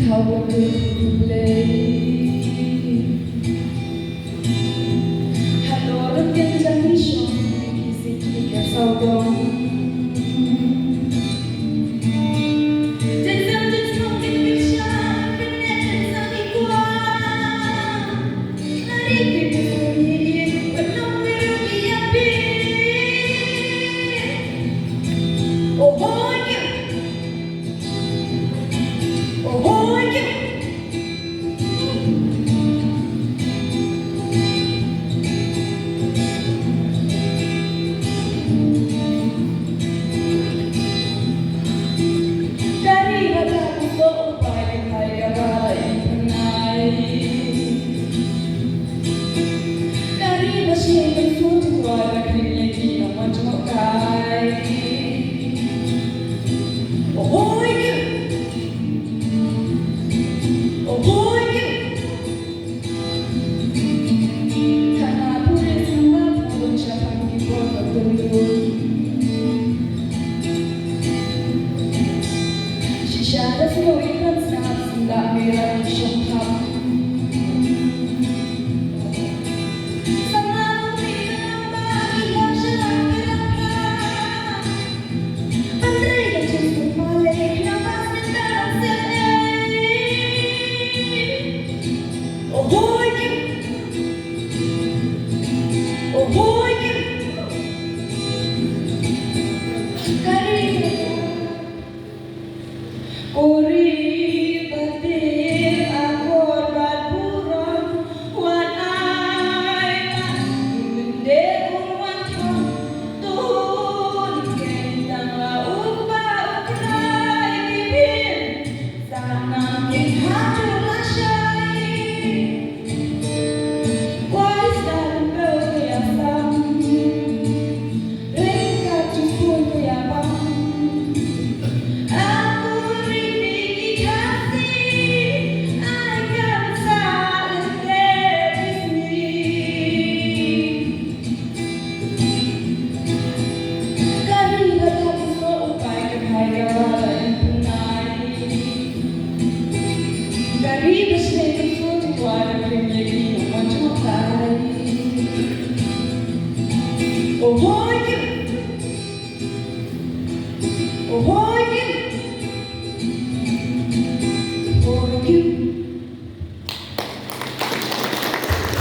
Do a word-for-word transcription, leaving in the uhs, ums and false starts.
Khaw ka tu Blei. Halor ka jong ngi shong ki siti ka sawdong. Jong jong jong jong ki picture, ki net jong jong ki kwah. Lari ki picture, ki net jong jong ki kwah. Oh, oh, yeah. Uri batir akor bad burom, wan ai wan mynde un wan thong, tun ken tang la u ba u krai bibir, sa nang ken hatu lashai. Oh,